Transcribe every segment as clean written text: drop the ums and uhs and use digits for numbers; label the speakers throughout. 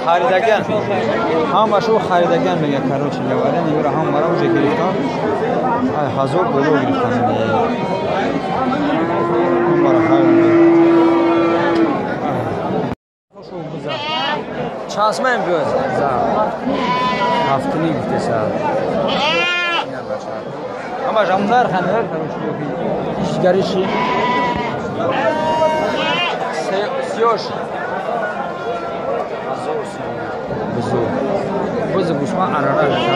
Speaker 1: Харидаган. Ҳамашу харидаган мега, короче говоря, нигора ҳамаро уже гирифтан. Ай 1000 боло гирифтан. Ҳамаро харидаган. Чанд сумаем биёз? 7.5 гуфтеса. Ҳамаш ҳам нархан, короче, ишгариши. Сиёш. Буз гӯсфанд арара, короче,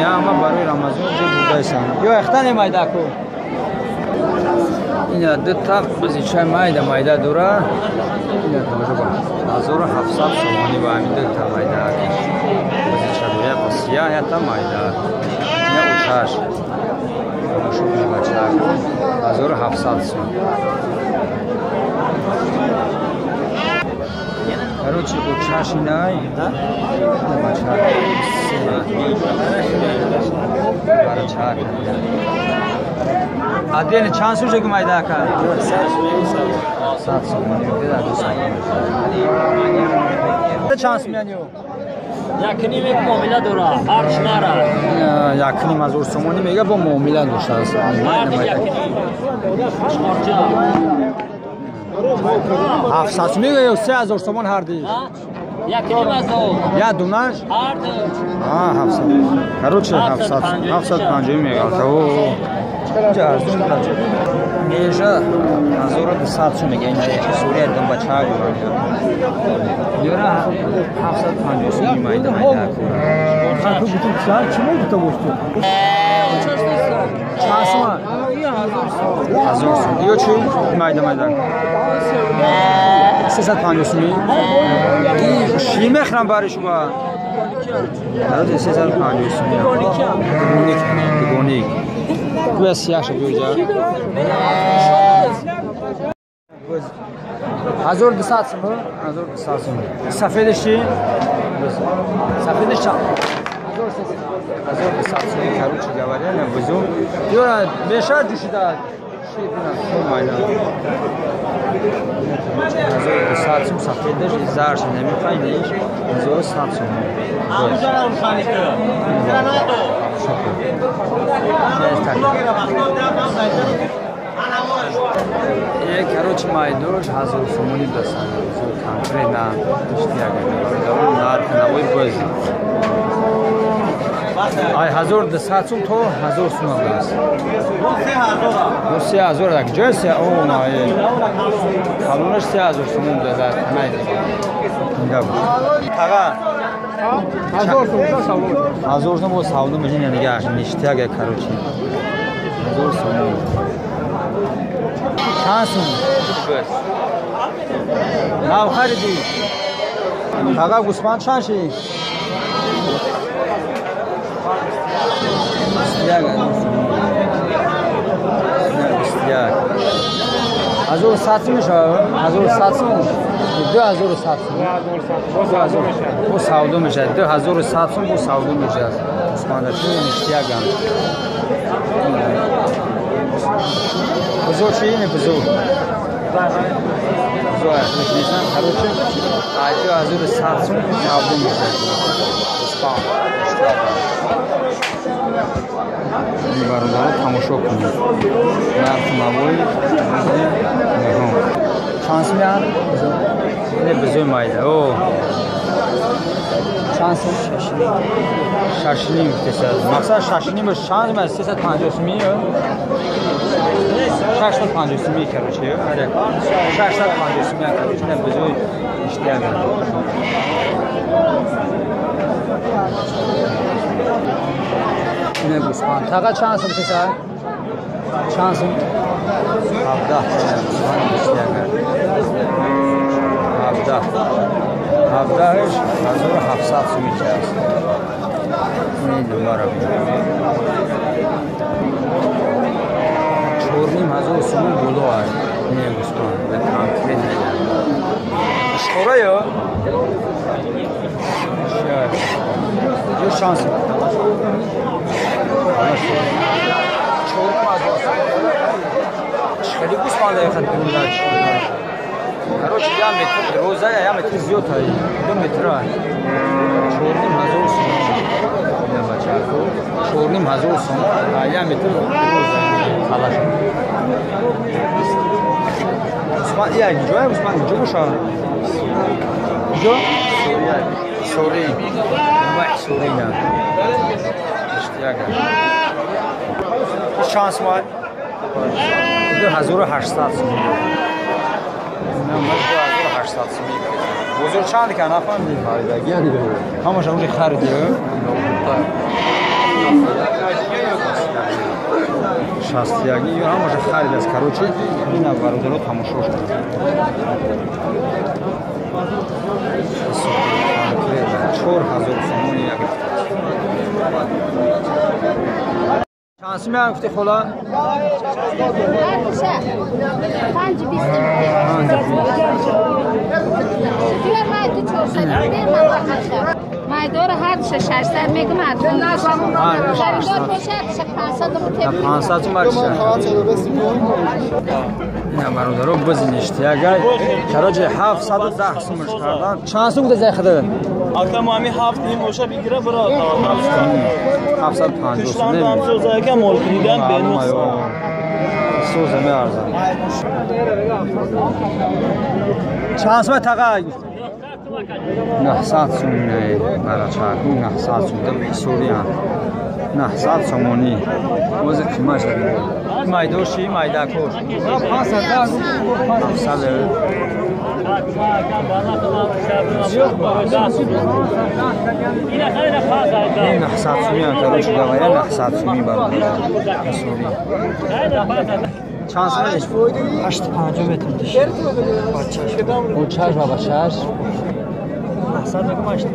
Speaker 1: ҳама барои Рамазон уже бурдайсан. Ё эхта немайдаку. Ина дута бузичай майда майда дора. Ина тамошо кун. 1700 сомонӣ ба ҳамин дута майда. Бузича дора, як сиёҳ, якта майда. Ина учаш. Тамошо кунед бачаҳо. 1700 сом. Короче, учаш инай, бачаҳо. Барачак. Аден чанд сум шуд майда ака? 100 сомонӣ. Чанд сум яъне?
Speaker 2: 1.5 муомила дора, ҳарч нара.
Speaker 1: 1.5 сомонӣ мега бо муомила доштааст. 700 мега ё 3000 сомон ҳар ди?
Speaker 2: 1.5.
Speaker 1: Я дунаш?
Speaker 2: Ҳар ду.
Speaker 1: А, 700. Короче, 700, 750 мега. О. Инҷа арзон буд. Межа 1200 сум мега, инҷа сурия думбача гуран. Ёра 750 сум майда майда.
Speaker 3: Ту бутун чӣ мегуфта бошту?
Speaker 1: Чанд сум? 1000 сум. Ё чӣ? Майда майда. 350 сум. Ши мехрам бари шумо. 350 сум. Дугоник, дугоник. Гӯя сияша биёҷа. 1200 сум, 1200 сум. Сафедаш чӣ? Сафедаш чанд? 1300 сум. Короче говоря, на бузу. Ёра меша ҷӯшида. Майда. 1200 сум сафедаш, зарш намехоҳӣ, неш 1100 сум. Короче, майдош 1000 сомонӣ дасан. Конкретно иштияга. Нарх навои боз. Ай 1200 сум то 1000 сум аст. 3000 так ҷой се о на калонаш 3000 сум дада най. Инга буд. Тага
Speaker 3: 1000 сум савдо.
Speaker 1: 1000 сум бо савдо мешин дига ништияга, короче. 1000 сум. Чанд сум? Нав харидӣ? Тага гӯсфанд чанд шид? 21. 21. 1100 сум мешавад? 1100 сум? 2100 сум. 2100. Бо савдо мешавад. 2100 сум бо савдо мешавад. Гӯсфанда чӣ ништиягам. Бузо чӣ? Не бузо. Бузо мешнесам, короче, 2100 сум савдо мешавад. Гӯсфанд. Бародаро тамошо кунед. Нархи навои чанд сум ян? Не бузои майда. О. Чанд сум? 6.5 гуфтеса. Мақсад 6.5 чанд сум аст? 350 сумӣ? 650 сумӣ, короче. Аре. 650 сумӣ, короче, не бузои иштияган. Не гӯсфанд. Таға чанд сум киса? Чанд сум? 17. Гӯсфанд иштияган. 17. 17 1700 сум аст. Ин дубора. 4.5 сум боло аст. Не гӯсфанд. Конкрет. Ишқора ё? Ё чанд сум? 4.5 сум. Хеле гӯсфанда яхад бирунда. Короче, я метр роза, я метр зиёд ай. 2 метра. 4500 сомон. Ина бачако. 4500 сомон, я метр роза. Халаш. Усман, я ҷоя Усман ҷо боша. Ҷо? Сори. Вай сори на. Иштияга. Шанс ма 2800 сомон. 2800 сомон. Бозор чанд ка нафаҳмидем харидаги. Ҳамаша уже хариди. 61 ҳамаша харид аст. Короче, ина бародаро тамошо шуд. 4000 сомон як. Чанд сум гуфти хола?
Speaker 4: 5 20. Майдора ҳар 600 мегум арзон. Харидор бошад 500 рубл.
Speaker 1: 500 сум арзон. Ина бародаро бизништи агар. Короче 710 сумаш кардан. Чанд сум гузашт хада?
Speaker 5: Ака мо ҳамин 7 ним боша бигира бира
Speaker 1: 750 сум.
Speaker 5: Кишлан соза ака мол киридан бенус.
Speaker 1: Соза меарзад. Чанд сум тақа? 900 сомони барачаку 900 сум да бисориан 900 сомони боз қимаш майдоши майдакош 500 900 сомони короче говоря 900 сомони бародар бисори. Чанд сум?
Speaker 2: 8.50 метр диш. Бачаш.
Speaker 1: Бачаш ва бачаш.
Speaker 2: 900 мегум 8.50.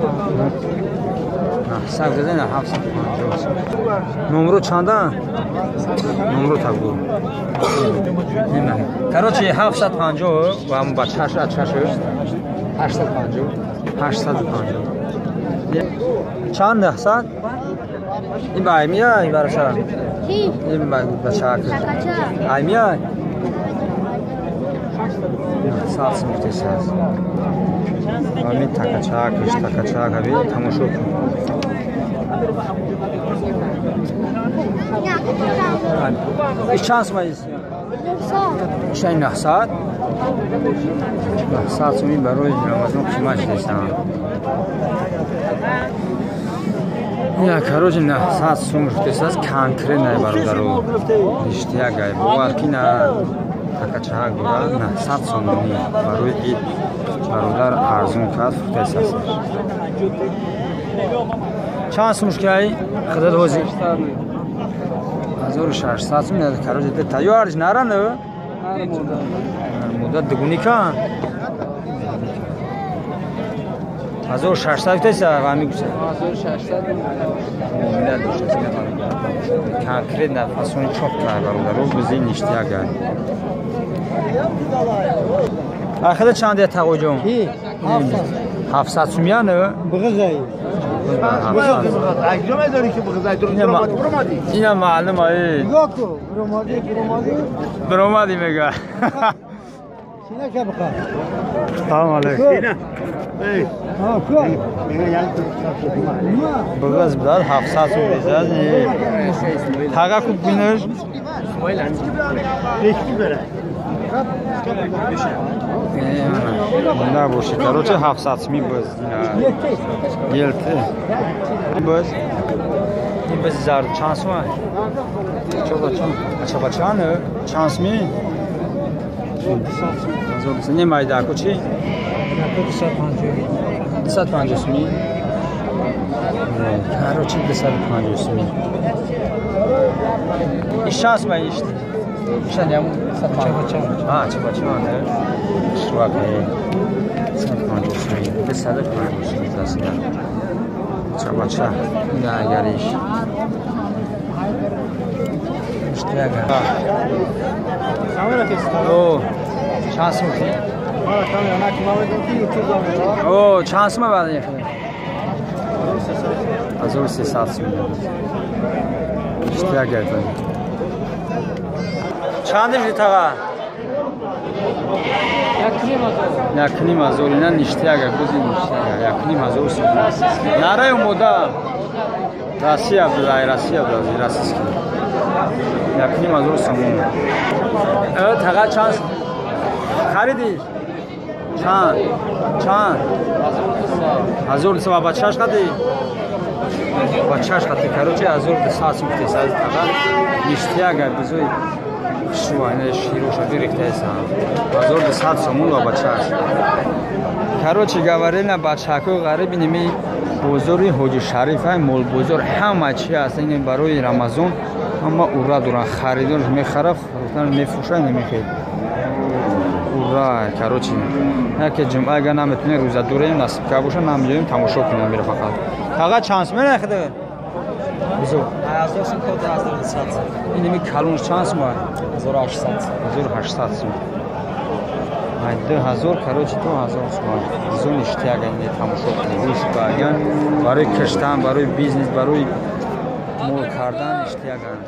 Speaker 1: 900 деден 750. Номро чанда? Номро тагу. Короче 750 ва бачаш ачаш 850. 850. Чанд 900? Ин ба аймия ин бараша? Ин ба бачак. Аймия? 900 сум гуфтесаз. Ами такачак, такачак, аби тамошо кун. Иш чанд сум аст? 900. 900. 900 суми барои Рамазон қимат шудааст. Я, короче, 900 сум шудааст, конкретно бародаро. Иштияк ай, бовар ки на такачак дора 900 сомонӣ барои ид бародар арзон кард фурӯхтааст. Чанд сум шуд ай? Худат ҳозир. 1600 сум, короче, тайёр нара не? Муддат дугуни кан. 1600 гуфтаиса ва мегӯса.
Speaker 2: 1600
Speaker 1: муомила доштааст. Конкретно фасони чоп кард бародаро, бизи ништяк ай. Ахида чанд я тағоҷон? 700 сум я не?
Speaker 3: Бғизай. Бғизай. Медонӣ ки бғизай дуруст.
Speaker 1: Ина маълум ай.
Speaker 3: Нигоҳ кун, биромадӣ, биромадӣ.
Speaker 1: Биромадӣ мега.
Speaker 3: Сина ка бихар.
Speaker 1: Салом алейкум. Бғиз бидад 700 сум безад. Таға куб бинаш. На боши, короче 700 суми биз. Елти. Биз. Ин биз зар чанд сум? Чабачан, чанд суми? 200. Не майдаку чи?
Speaker 2: 250.
Speaker 1: 250 суми. Короче 250 суми. Иш чанд сум ишт? Ишан яму 150. А, чабачан, шуак. 150 суми. 250 суми дастда. Чабача. Ина агар иш. Иштияга. О, чанд сум ки? О, чанд сум баъд ин? 1300 сум. Иштияга. Чанд шуд таға? 1,5 ҳазор. Ина ништяга, бузи ништяга, 1,5 ҳазор сомон. Нараи омода Россия будай, Россия будай, российский. 1,5 ҳазор сомон. Таға чанд харидӣ? Чанд? Чанд? 1200. Ва бачаш қади? Бачаш қади. Короче, 1200 сум кутеса таға. Ништяга, бизои хушрӯ, ина широша бирехтаеса. 1200 сомон ва бачаш. Короче говоря, на бачакои ғариб, инеми бозори Ҳоҷи Шариф, молбозор, ҳама чи ҳаст. Ин барои Рамазон ҳама ура доранд. Харидор мехара, фурӯхтан мефурӯша, намехел. Ура, короче. Яке ҷумъа агар наметунем, рӯза дорем, насиб ка боша, намеёем, тамошо кунем мера фақат. Таға чанд сум менахида? Бизо. Инеми калонш чанд сум?
Speaker 2: 1800.
Speaker 1: 1800 сум. Ай 2000, короче, 2000 сум. Бизо ништяга, не тамошо кунем. Гӯш баган барои киштан, барои бизнес, барои мол кардан ништяган.